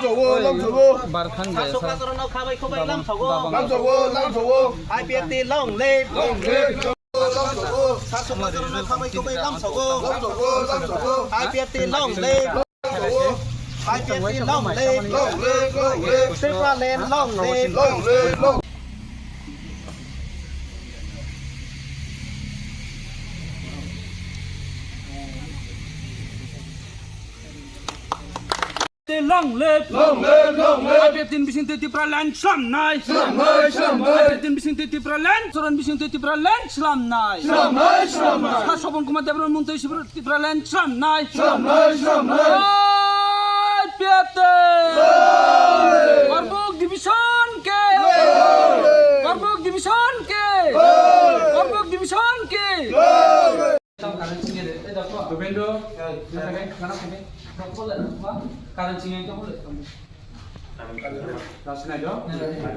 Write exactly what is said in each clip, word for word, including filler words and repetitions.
Lamsogo, lamsogo. Barkhan de sa. Sasok katorno khabai khubai lamsogo. Lamsogo, lamsogo. I P F T long live. Long live. Lamsogo. Sasok katorno khabai khubai lamsogo. Lamsogo, lamsogo. I P F T long live. Lamsogo. I P F T long live. Long live, long live. Tipraland long live. Long live, long live. Long live! Long live, long live! I P F T ni bising twi Tipraland slamnai! Slamnai, slamnai! I P F T ni bising twi Tipraland, Soron bising twi Tipraland slamnai! Slamnai, slamnai! Sa Sobon Kumar Debbarma mung twi Tipraland slamnai! Slamnai, slamnai! I P F T! Long live! Korbuk Division ke! Long live! Korbuk Division ke! Long live! Korbuk Division ke! Long live! Tamo karan chini de, eh, dakho. Dubendra, eh, eh, eh, kana kene, dakho le, ma, karan chini to le. Karan chini do? Eh, eh.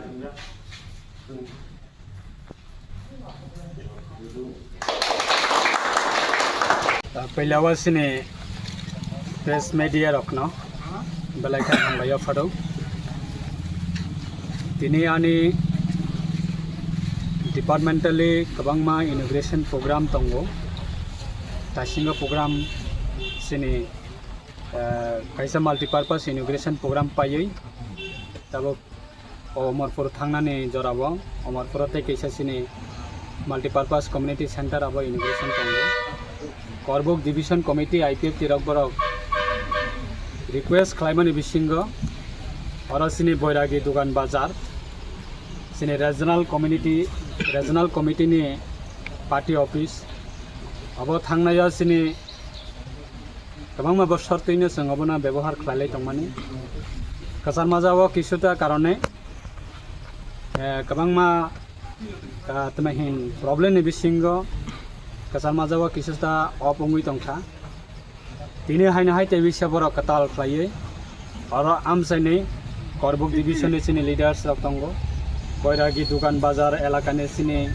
Ah, puila o chini press media rokno belai khe hambai o pharo. Tini ani departmentally kwbangma inauguration program tongo. Taisingo program chini, ah, kaisa multipurpose inauguration program paiwi tabuk o Omorpur thangnani jorao, Omorpuro tei kaisa chini multipurpose community center abo inauguration tongo. Korbuk Division Committee I P F T rok borok request khlaimani bisingo oro chini Boiragi Dugan Bazar, chini regional community, regional committee ni party office abo thangnai o chini kwbangma bosor twino chwng obono bebohar khlailai tongmani. Kwchar majao kisuta karone, eh, kwbangma, ah, tamo hin problem ni bisingo kwchar majao kisuta off wngwi tongkha. Tini haino hai tei bisa borok kwtal khlaiwi oro amchaini Korbuk division ni chini leaders rok tongo. Boiragi Dugan Bazar elaka ni chini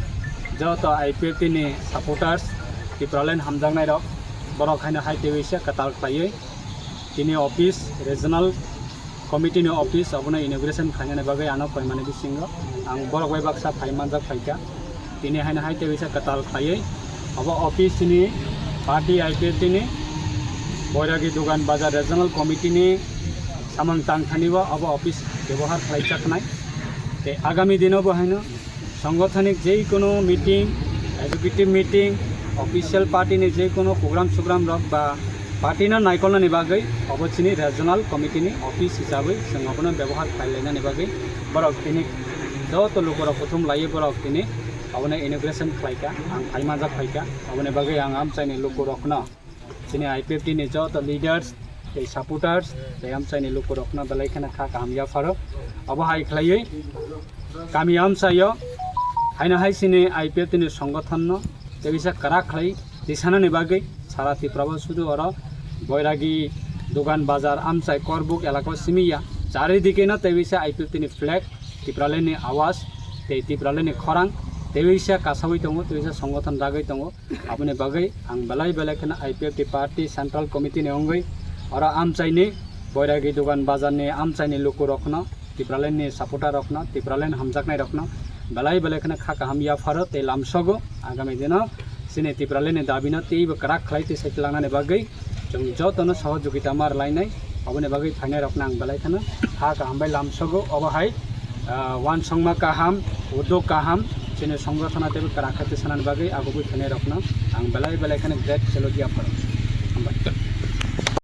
joto I P F T ni supporters, Tipraland hamjaknai rok, borok haino hai tei bisa kwtal khlaiwi tini office, regional committee ni office abono inauguration khlainani bagwi ano koimani bisingo ang borok bai baksa phai manjak phaikha. Tini haino hai tei bisa kwtal khlaiwi abo office ni party I P F T ni Boiragi Dugan Bazar Regional Committee ni samung tangthani o abo office bebohar khlaijaknai. Tei agami dino bo haino songothonik jei kono meeting, executive meeting, official party ni jei kono program sogram rok ba party no naikolnani bagwi obo chini regional committee ni office hisabwi chwng obono bebohar khlai lainani bagwi borok tini joto lukurok kuthum laiwi borok tini obono inauguration khlaikha, ang phai manjak phaikha. Oboni bagwi ang amchaini lukurokno, chini I P F T ni joto leaders tei supporters tei amchaini lukurokno belai kheno kha kaham yapharo. Obo hai khlaiwi kami amchaio haino hai chini I P F T ni songothono tei bisa kwrak khlai tisanani bagwi sara Tripura o sudu oro Boiragi Dugan Bazar amchai Korbuk elaka o simi ya, charidike no tei bisa I P F T ni flag, Tipraland ni awaz tei Tipraland ni khorang tei bisa kasawi tongo, tei bisa songothon ragwi tongo. Aboni bagwi ang belai belai kheno I P F T party central committee ni wngwi oro amchaini Boiragi Dugan Bazar ni amchaini lukurokno, Tipraland ni supporter rokno, Tipraland hamjaknai rokno belai belai kheno kha kaham yapharo tei lamsogo. Agami dino chini Tipraland ni dabino teibo kwrak khlai tei saikilangnani bagwi chwng jotono sohojogita ma rwlainai. Aboni bagwi phainairokno ang belai kheno kha kaham bai lamsogo. Obo hai ah, uansukma kaham, uddog kaham, chini songothono teibo kwrak khe tisanani bagwi agubui phainairokno ang belai belai kheno great salute yapharo. Hambai.